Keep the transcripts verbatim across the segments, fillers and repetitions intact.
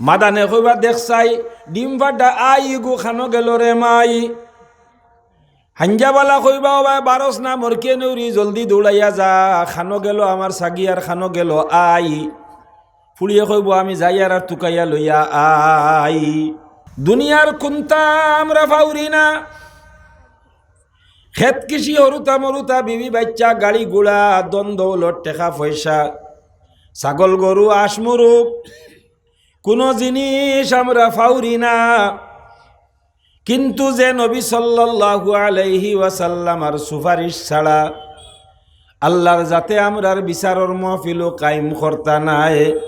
মাদানে কইবা, "দেখছাই, ডিম ফাটা আই গো, খানো গেল রে মাই।" হাইঞ্জাবালা কইবা, "ও ভাই, বারস না মরকে নেউরি, জলদি দৌড়াইয়া যা, খানো গেল আমার ছাগি আর খানো গেল আই।" ফুড়িয়ে কইবো, "আমি যাইয়ার আর তুকাইয়া লইয়া আই।" দুনিয়ার কুন্তা আমরা ফাউরি না। খেত কৃষি, হরুতা মরুতা, বিবি বাইচ্চা, গাড়ি ঘোড়া, ধন দৌলত, টেকা পয়সা, ছাগল গরু, আশ মুরুগ, কুনু জিনিস আমরা ফাউরি না। কিন্তু যে নবী সাল্লাল্লাহু আলাইহি ওয়াসাল্লামর সুপারিশ ছাড়া আল্লার জাতে আমরার বিচারর মহফিলও কায়েম করতা নায়,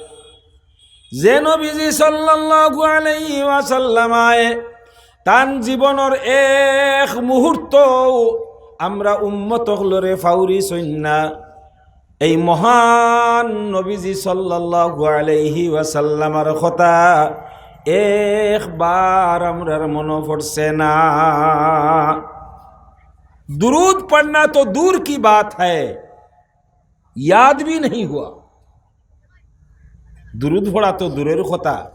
যে নবীজি সাল্লাল্লাহু আলাইহি ওয়াসাল্লামায় তান জীবনর এক মুহূর্ত আমরা উম্মত অকলরে ফাউরি সইন না, এই মহান নবীজি সাল্লাল্লাহু আলাইহি ওয়াসাল্লামর কথা একবার আমরার মনো পড়ছে না। दुरूद पढ़ना तो दूर की बात है, याद भी नहीं हुआ। দুরুদ পড়া তো দূরের কথা,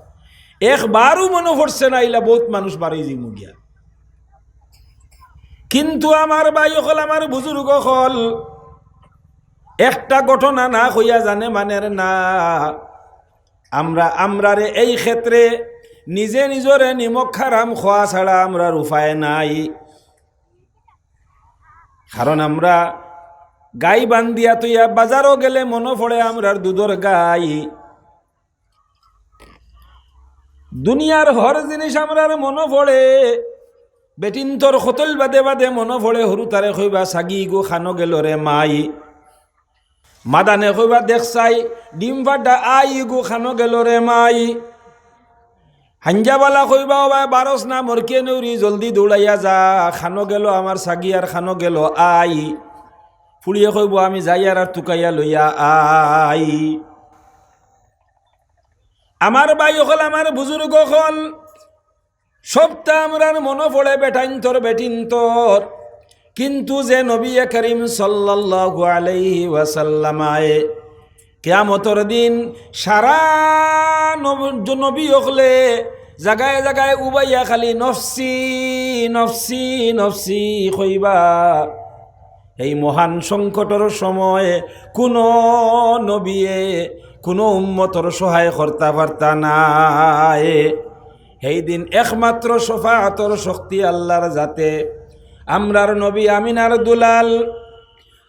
একবারও মনো পড়ছে না, ইলা বউত মানুষ বারই যিমু গিয়া। কিন্তু আমার ভাই অকল, আমার বুজুর্গ অকল, একটা ঘটনা না কইয়া জানে মানের না। আমরা, আমরারে এই ক্ষেত্রে নিজে নিজরে নিমক হারাম খোয়া ছাড়া আমরার উপায় নাই। কারণ আমরা গাই বান্ধিয়া থইয়া বাজারো গেলে মনো পড়ে আমরার দুধর গাই। দুনিয়ার হর জিনিস আমরার মনো পড়ে। বেটিন্তর কতল বাদে বাদে মনো পড়ে, হুরুতারে কইবা, "ছাগি গো, খানো গেল রে মাই।" মাদানে কইবা, "দেখছাই, ডিম ফাটা আই গো, খানো গেল রে মাই।" হাইঞ্জাবালা কইবা, "ও ভাই, বারস না মরকে নেউরি, জলদি দৌড়াইয়া যা, খানো গেল আমার ছাগি আর খানো গেল আই।" ফুড়িয়ে কইবো, "আমি যাইয়ার আর তুকাইয়া লইয়া আই।" আমার ভাই অকল, আমার বুজুর্গ অকল, সবতা আমরার মনো পড়ে বেটাইন্তর বেটিন্তর, কিন্তু যে নবী করিম সাল্লাল্লাহু আলাইহি ওয়াসাল্লামায় কিয়ামতর দিন সারা নব-, নবী অকলে জাগায় জাগায় উবাইয়া খালি নফসি, নফসি, নফসি কইবা। এই মহান সংকটর সময় কুনু নবিয়ে কুনু উম্মতর সহায় করতা পারতা নায়। সেই দিন একমাত্র শফাআতর শক্তি আল্লার জাতে। আমরার নবী আমিনার দুলাল,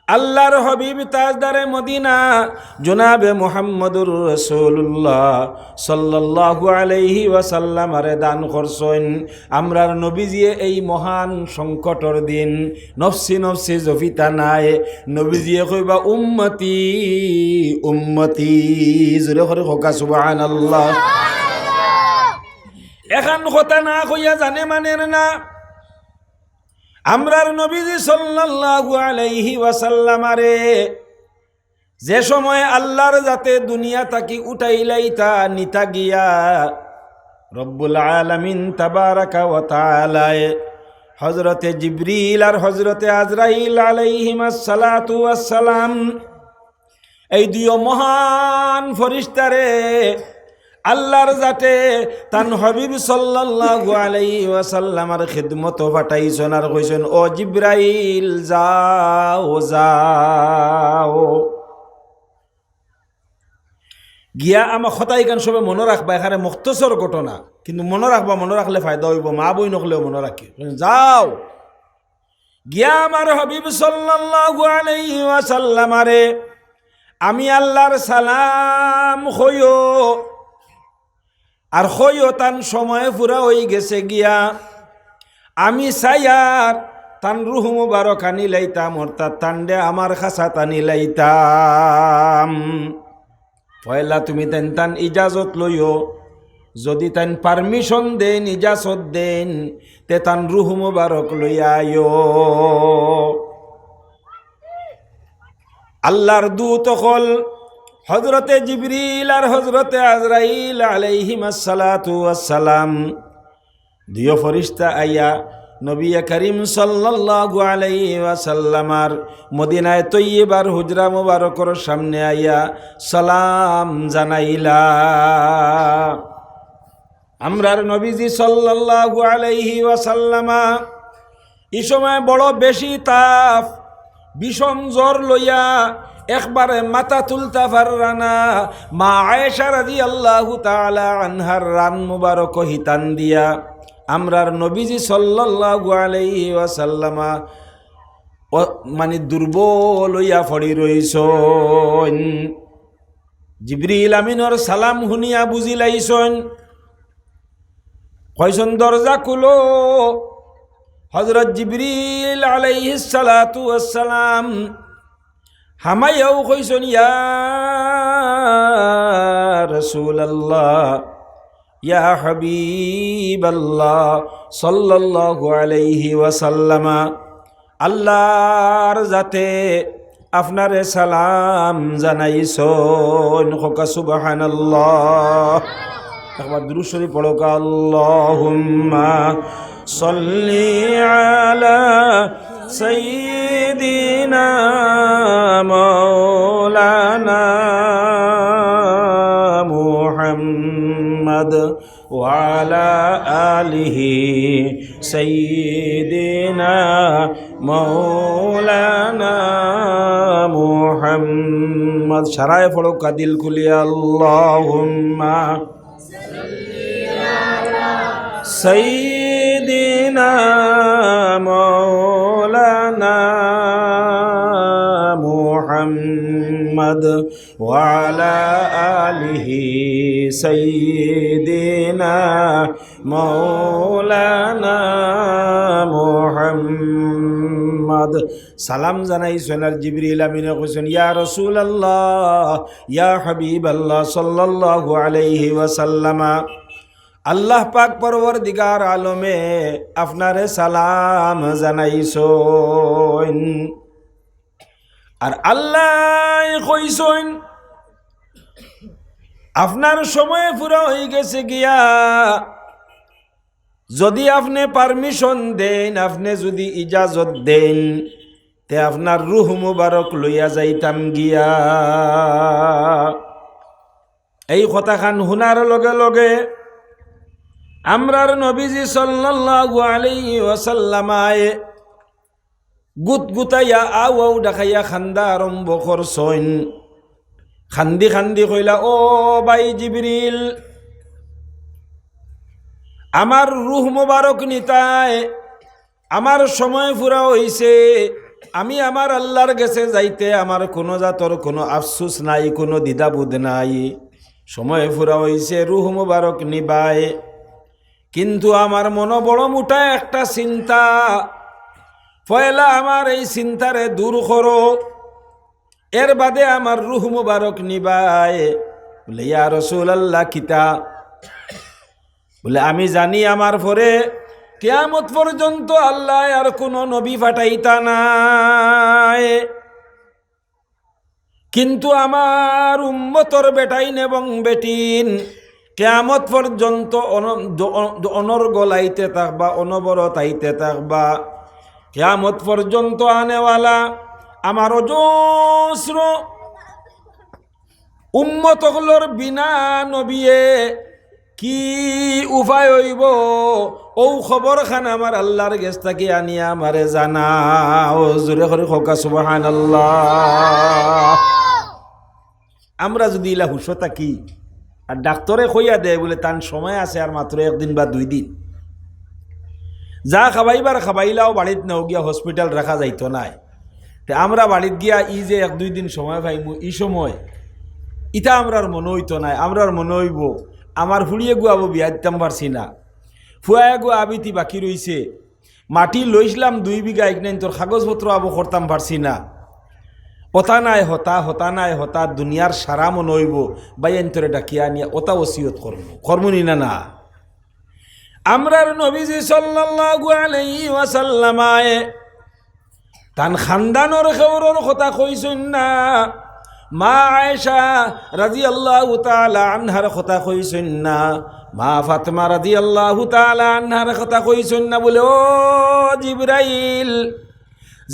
আল্লার হাবিব তাজদারে মদিনা জনাবে মুহাম্মদুর রাসূলুল্লাহ সাল্লাল্লাহু আলাইহি ওয়াসাল্লামারে দান করছইন। আমরার নবীজিয়ে এই মহান সংকটর দিন নফসি নফসি জফিতা নায়, নবীজিয়ে কইবা, "উম্মতি, উম্মতি।" জোরে করি কউক্কা, সুবহানাল্লাহ। এখান কথা না কইয়া জানে মানের না। আমরার নবীজি সাল্লাল্লাহু আলাইহি ওয়াসাল্লামারে যে সময় আল্লার জাতে দুনিয়া থাকি উঠাইলাইতা নিতা গিয়া, রব্বুল আলামিন তাবারাকা ওয়া তাআলায় হযরতে জিবরিল আর হযরতে আজরাইল আলাইহিমাস সালাতু ওয়াস সালাম, এই দুইও মহান ফিরিস্তারে আল্লার জাতে তান হাবিব সাল্লাল্লাহু আলাইহি ওয়াসাল্লামর খিদমতো পাঠাইছইন আর কইছইন, "ও জিব্রাইল, যাও, যাও।" গিয়া আমার কথা ইখান সবে মনো রাখবা, এখানে মুখতসর ঘটনা, কিন্তু মনো রাখবা, মনো রাখলে ফায়দা অইবো, মা বইন অকলেও মনো রাখি। "যাও, গিয়া আমার হাবিব সাল্লাল্লাহু আলাইহি ওয়াসাল্লামারে আমি আল্লার সালাম কইও, আর কইও তান সময় পুরা অইগেছে গিয়া, আমি চাইয়ার তান রুহ মুবারক আনিলাইতাম, অর্থাৎ তানরে আমার খাছাত আনিলাইতাম।" পয়লা তুমি তান তান ইজাজত লইও, যদি তান permission দেইন, ইজাজত দেইন, তে তান রুহ মুবারক লইয়া আইও। আল্লার দূত অকল হযরতে জিবরিল আর হযরতে আজরাইল আলাইহিমাস সালাতু ওয়াস সালাম দুইও ফিরিস্তা আইয়া নবী করিম সাল্লাল্লাহু আলাইহি ওয়াসাল্লামর মদিনায় তৈয়বার হুজরা মুবারকর সামনে আইয়া সালাম জানাইলা। আমরার নবীজি সাল্লাল্লাহু আলাইহি ওয়াসাল্লামা ই সময় বড় বেশি তাপ, বিষম জ্বর লইয়া একবারে মাথা তুলতা পাররা না। মা আয়েশা রাদিয়াল্লাহু তাআলা আনহার রান মুবারক হিতান দিয়া আমরার নবীজি সাল্লাল্লাহু আলাইহি ওয়াসাল্লামা অ-, মানে দুর্বল অইয়া পড়ি রইছইন। জিবরিল আমিনর সালাম হুনিয়া বুঝিলাইছইন, কইছইন, "দরজা খুলো।" হযরত জিবরিল আলাইহিস সালাতু ওয়াস সালাম হামাইয়াউ কইছইন, "ইয়া রাসূলুল্লাহ, ইয়া হাবিবাল্লাহ সাল্লাল্লাহু আলাইহি ওয়াসাল্লামা, আল্লাহর জাতে আপনারে সালাম জানাইছইন।" কউক্কা সুবহানাল্লাহ। একবার দুরূদ শরীফ পড়উক্কা, আল্লাহুম্মা সাল্লি আলা সাইয়্যিদিনা মাওলানা মুহাম্মদ ওয়া আলা আলিহি সাইয়্যিদিনা মাওলানা মুহাম্মদ। সারায় পড়উক্কা দিল খুলিয়া, আল্লাহুম্মা সাইয়্যিদিনা মাওলানা মুহাম্মদ ওয়া আলা আলিহি সাইয়্যিদিনা মাওলানা মুহাম্মদ। সালাম জানাইছইন আর জিবরিল আমিনে কইছইন, "ইয়া রাসূলুল্লাহ, ইয়া হাবিবাল্লাহ সাল্লাল্লাহু আলাইহি ওয়াসাল্লামা, আল্লাহ পাক পরওয়ারদিগার আলমে আপনারে সালাম জানাইছইন।" আর আল্লায় কইছইন, "আপনার সময় পুরা অইগেছে গিয়া, যুদি আপনে permission দেইন, আপনে যুদি ইজাজত দেইন, তে আপনার রুহ মুবারক লইয়া যাইতাম গিয়া।" এই কথাখান হুনার লগে লগে আমরার নবীজি সাল্লাল্লাহু আলাইহি ওয়াসাল্লামায় গুতগুতাইয়া আউ আউ ডাকাইয়া কান্দা আরম্ভ করছইন। কান্দি কান্দি কইলা, "ও ভাই জিবরিল, আমার রুহ মুবারক নিতায়, আমার সময় পুরা অইছে, আমি আমার আল্লাহর গেছে যাইতে আমার কুনু জাতর কুনু আফসুস নাই, কুনু দ্বিধাবোধ নাই, সময় পুরা অইছে, রুহ মুবারক নিবায়।" কিন্তু আমার মনো বড় মুটা একটা চিন্তা। পয়লা আমার এই চিন্তারে দূর করো, এর বাদে আমার রুহ মুবারক নিবায়। বলে, "ইয়া রাসূলুল্লাহ, কিতা?" বলে, "আমি জানি আমার পরে কিয়ামত পর্যন্ত আল্লায় আর কুনু নবী পাঠাইতা নায়।" কিন্তু আমার উম্মতর বেটাইন এবং বেটিন কিয়ামত পর্যন্ত অন-, দ-, অ-, দ-, অনর্গল আইতে থাকবা, অনবরত আইতে থাকবা। কিয়ামত পর্যন্ত আনেওয়ালা আমার অজস্র উম্মত অকলর বিনা নবিয়ে কি উপায় অইবো? অউ খবরখান আমার আল্লাহর গেছ থাকি আনিয়া আমারে জানাও। জোরে করি কউক্কা সুবহানাল্লাহ। আমরা যুদি ইলা হুশো থাকি, আর ডাক্তরে কইয়া দেয় বুলে, "তান সময় আছে আর মাত্র একদিন বা দুইদিন, যা খাবাইবার খাবাইলাও, বাড়িত নেও গিয়া হসপিটাল রাখা যাইতো নায়।" তে আমরা বাড়িত গিয়া ই যে এক দুই দিন সময় পাইমু, ই সময় ইতা আমরার মনো অইতো নায়। আমরার মনো অইবো, আমার ফুড়ি এগু আবো বিয়া দিতাম পারছি না, ফুয়া এগু আবিতি বাকি রইছে, মাটি লইছলাম দুই বিঘা, ইকনাইন্তর কাগজপত্র আবো করতাম পারছি না, অতা নাই হতা, হতা নাই হতা, দুনিয়ার সারা মনো অইবো, ভাইয়াইন্তরে ডাকিয়া আনিয়া অতা ওসিয়ত করমু, করমু নি না, না? আমরার নবীজি সাল্লাল্লাহু আলাইহি ওয়াসাল্লামায় তান খান্দানর কেউরর কথা কইছইন না। মা আয়েশা রাদিয়াল্লাহু তাআলা আনহার কথা কইছইন না। মা ফাতেমা রাদিয়াল্লাহু তাআলা আনহার কথা কইছইন না। বলে, "ও জিবরাইল,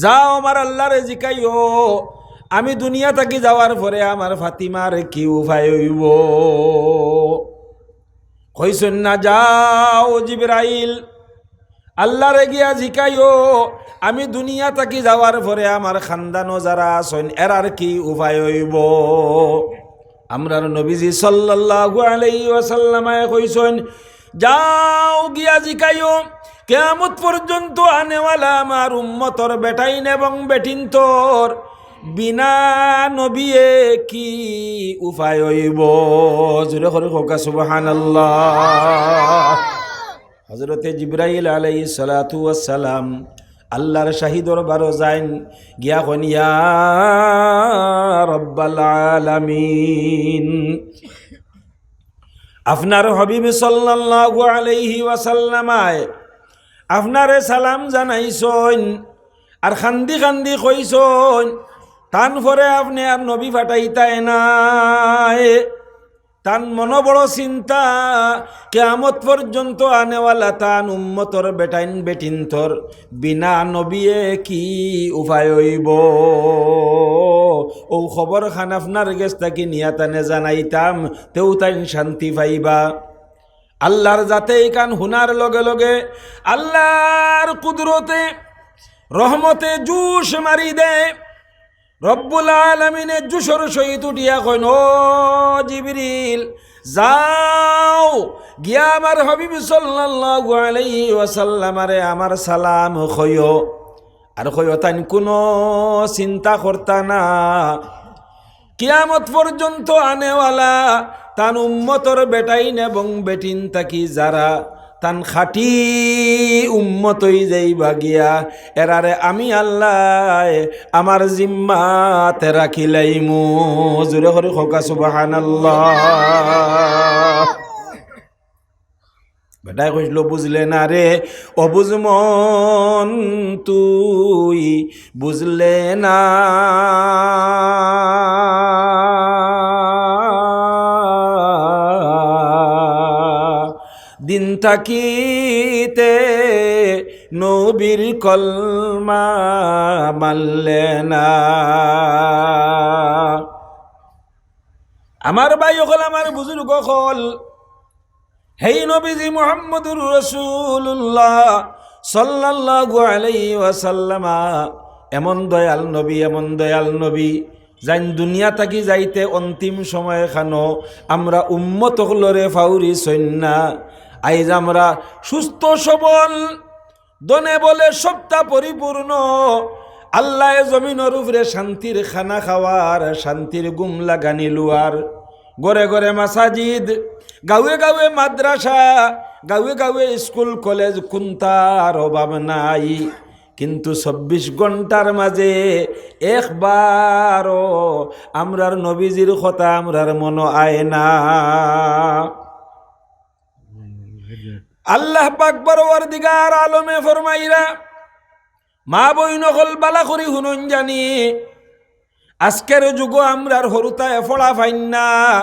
যাও আমার আল্লাহরে জিকাইও, আমি দুনিয়া থাকি যাওয়ার পরে আমার ফাতিমার কি উপায় অইবো?" কইছইন না, "যাও জিবরাইল, আল্লারে গিয়া জিকাইও, আমি দুনিয়া থাকি যাওয়ার পরে আমার খান্দানো যারা আছইন, এরার কি উপায় অইবো?" আমরার নবীজি সাল্লাল্লাহু আলাইহি ওয়াসাল্লামায় কইছইন, "যাও গিয়া জিকাইও, কিয়ামত পর্যন্ত আনেওয়ালা আমার উম্মতর বেটাইন এবং বেটিন্তর বিনা নবিয়ে কি উপায় অইবো?" জোরে করি কউক্কা সুবহানাল্লাহ। হযরতে জিবরাইল আলাইহিস সালাতু ওয়াস সালাম আল্লার শাহী দরবারো যাইন, গিয়া কইন, "ইয়া রাব্বাল আলামিন, আপনার হাবিব সাল্লাল্লাহু আলাইহি ওয়াসাল্লামায় আপনারে সালাম জানাইছইন, আর কান্দি কান্দি কইছইন, তান পরে আপনে আর নবী পাঠাইতায় নায়। তান মনো বড় চিন্তা, কিয়ামত পর্যন্ত আনেওয়ালা তান উম্মতর বেটাইন বেটিন্তর বিনা নবিয়ে কি উপায় অইবো? অউ খবর খান আপনার গেছ থাকি নিয়া তানে জানাইতাম, তেউ তাইন শান্তি পাইবা।" আল্লার জাতে ইখান হুনার লগে লগে আল্লার কুদরতে, রহমতে জোশ মারি দেয়। রব্বুল আলামিনে জোশর সহিত উঠিয়া কইন, "ও জিবরিল, যাও, গিয়া আমার হাবিব সাল্লাল্লাহু আলাইহি ওয়াসাল্লামারে আমার সালাম কইও।" আর কইও, তাইন কুনু চিন্তা করতা না। কিয়ামত পর্যন্ত আনেওয়ালা তান উম্মতর বেটাইন এবং বেটিন থাকি যারা তান খাঁটি উম্মত অইযাইবা গিয়া, এরারে আমি আল্লায় আমার জিম্মাতে রাখিলাইমু। জোরে করি কউক্কা সুবহানাল্লাহ। বেটায় কইছিল, "বুঝলে না রে অবুঝ মন, তুই বুঝলে না। দিন থাকিতে নবীর কলমা মানলে না।" আমার ভাই অকল, আমার বুজুর্গ অকল, হেই নবীজি মুহাম্মদুর রাসূলুল্লাহ সাল্লাল্লাহু আলাইহি ওয়াসাল্লামা, এমন দয়াল নবী, এমন দয়াল নবী, যাইন দুনিয়া থাকি যাইতে অন্তিম সময় খানো আমরা উম্মত অকলরে ফাউরিছইন না। আইজ আমরা সুস্থ সবল, ধনে বলে সবটা পরিপূর্ণ। আল্লায় জমিনর উপরে শান্তির খানা খাওয়ার, শান্তির ঘুম লাগানি লুয়ার। ঘরে ঘরে মাসাজিদ, গাঁওয়ে গাঁওয়ে মাদ্রাসা, গাঁওয়ে গাঁওয়ে স্কুল কলেজ, কুন্তার অভাব নাই। কিন্তু চব্বিশ ঘন্টার মাঝে একবারও আমরার নবীজির কথা আমরার মনো আয় না। আল্লাহ পাক পরওয়ারদিগার আলমে ফরমাইরা, মা বইন অকল বালা করি হুনইন জানি, আজকের যুগো আমরার হুরুতায় ফড়া ফাইন না,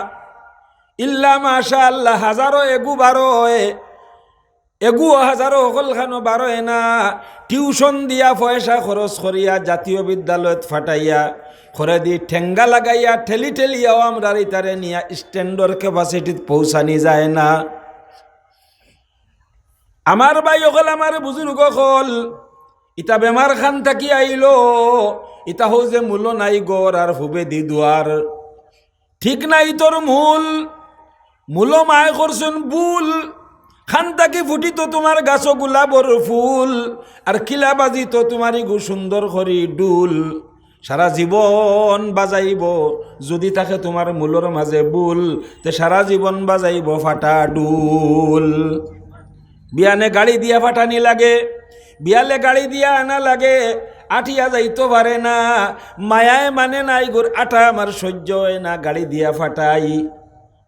ইল্লা মাশাআল্লাহ হাজারো এগু বারয়, এগু হাজারো অকল খানো বারয় না, টিউশন দিয়া পয়সা খরচ করিয়া জাতীয় বিদ্যালয়ত ফাটাইয়া, খরেদি ঠেঙ্গা লাগাইয়া ঠেলি ঠেলিয়াও আমরার ইতারে নিয়া স্ট্যান্ডর ক্যাপাসিটিত পৌঁছানি যায় না। আমার ভাই অকল, আমার বুজুর্গ অকল, ইতা বেমার খান থাকি আইলো, ইতা হউ যে মূলো নাই ঘর আর ফুবেদি দুয়ার। ঠিক নাই তোর মূল, মূলো মায় করছইন ভুল। খান থাকি ফুটিতো তুমার গাছো গোলাপর ফুল, আর কিলা বাজিতো তুমার ইগু সুন্দর করি ঢুল। সারা জীবন বাজাইবো, যুদি থাকে তুমার মূলর মাঝে ভুল, তে সারা জীবন বাজাইবো ফাটা ঢুল। বিয়ানে গাড়ি দিয়া ফাটানি লাগে, বিয়ালে গাড়ি দিয়া আনা লাগে, আটিয়া যাইতো পারে না, মায়ায় মানে না, ইগুর আটা আমার সহ্য অয় না, গাড়ি দিয়া ফাটাই।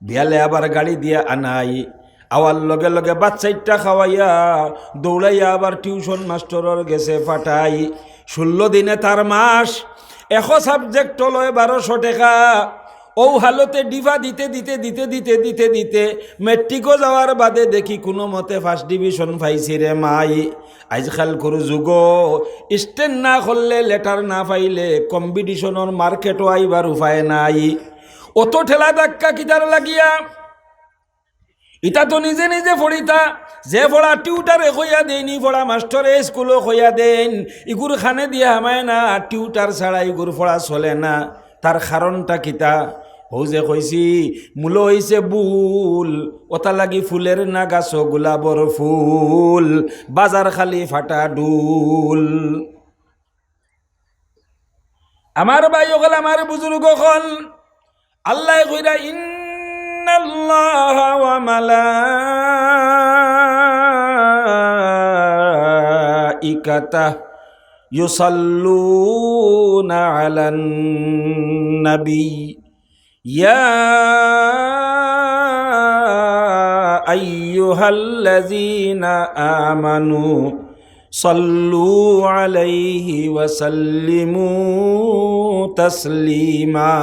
বিয়ালে আবার গাড়ি দিয়া আনাই, আওয়ার লগে লগে ভাত চাইট্টা খাওয়াইয়া দৌড়াইয়া আবার টিউশন মাস্টরর গেছে ফাটাই। ষোল্ল দিনে তার মাস, একো সাবজেক্ট লয় বারোশো টেকা। অউ হালতে ডিফা দিতে দিতে দিতে দিতে দিতে দিতে মেট্রিকো যাওয়ার বাদে দেখি কুনু মতে ফার্স্ট ডিভিশন পাইছি রে মাই। আইজকালকুর যুগো স্ট্যান্ড না করলে, লেটার না পাইলে কম্পিটিশনর মার্কেটো আইবার উপায় নাই। অত ঠেলা ধাক্কা কিতার লাগিয়া? ইতা তো নিজে নিজে পড়িতা, যে পড়া টিউটারে কইয়া দেইন, ই পড়া মাস্টরে স্কুলো কইয়া দেইন, ইগুর কানে দিয়া হামায় না, টিউটার ছাড়া ইগুর পড়া চলে না। তার কারণটা কিতা? হউ যে কইছি, মূল অইছে ভুল, অতা লাগি ফুলের না গাছো গোলাপর ফুল, বাজার খালি ফাটা ঢুল। আমার ভাই অকল, আমার বুজুর্গ অকল, আল্লায় কইরা, "ইন্নাল্লাহা ওয়া মালাইকাতাহু ইউসাল্লুনা আলান নাবী।" يا أيها الذين آمنوا صلوا عليه وسلموا تسليما।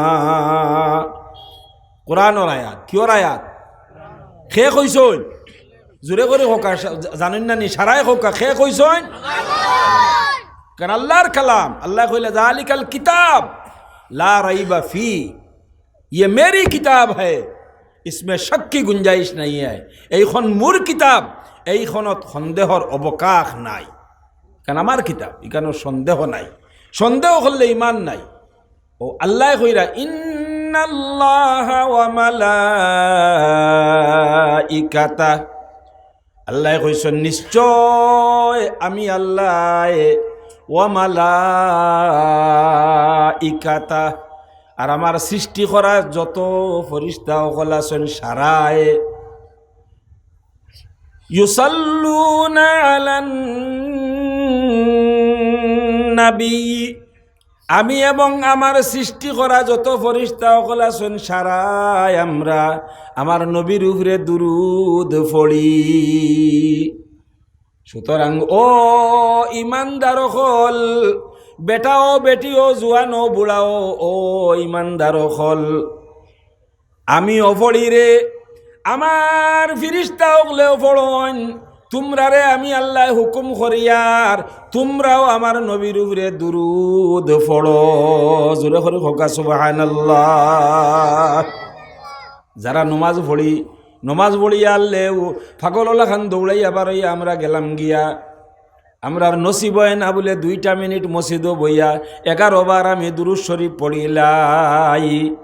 কোরআনর আয়াত, কিওর আয়াত? কে কইছইন? জোরে করি কউক্কা, জানইন না নি? সারায় কউক্কা, কে কইছইন? কারণ আল্লাহর কালাম, আল্লায় কইলা, "যালিকাল কিতাব লা রাইবা ফি।" "ইয়ে মেরি কিতাব হ্যায়, ইসমে শক কি গুঞ্জাইশ নেই হ্যায়।" এইখন মোর কিতাব, এইখনত সন্দেহর অবকাশ নাই। কারণ আমার কিতাব, ইখানো সন্দেহ নাই। সন্দেহ করলে ইমান নাই। অউ আল্লায় কইরা, "ইন্নাল্লাহা ওয়া মালাইকাতাহু।" আল্লায় কইছইন, "নিশ্চয় আমি আল্লায়, ওয়া মালাইকাতাহু, আর আমার সৃষ্টি করা যত ফিরিস্তা অকল আছইন সারায়, ইউসাল্লুনা আলান নাবী, আমি এবং আমার সৃষ্টি করা যত ফিরিস্তা অকল আছইন সারায় আমরা আমার নবীর উপরে দুরুদ পড়ি।" সুতরাং ও ইমানদার অকল, বেটাও বেটিও, জুয়ানো বুড়াও, ও ইমানদার অকল, আমিও পড়ি রে, আমার ফিরিস্তা অকলেও পড়ইন। তুমরারে আমি আল্লায় হুকুম করিয়ার, তুমরাও আমার নবীর উপরে দুরুদ পড়ো। জোরে করি কউক্কা সুবহানাল্লাহ। যারা নমাজ পড়ি, নমাজ পড়িয়া আরলেও পাগলর লাখান দৌড়াইয়া বারইয়া আমরা গেলাম গিয়া। আমরার নসিব অয় না বুলে দুইটা মিনিট মসজিদো বইয়া এগারো বার আমি দুরুদ শরিফ পড়িলাই।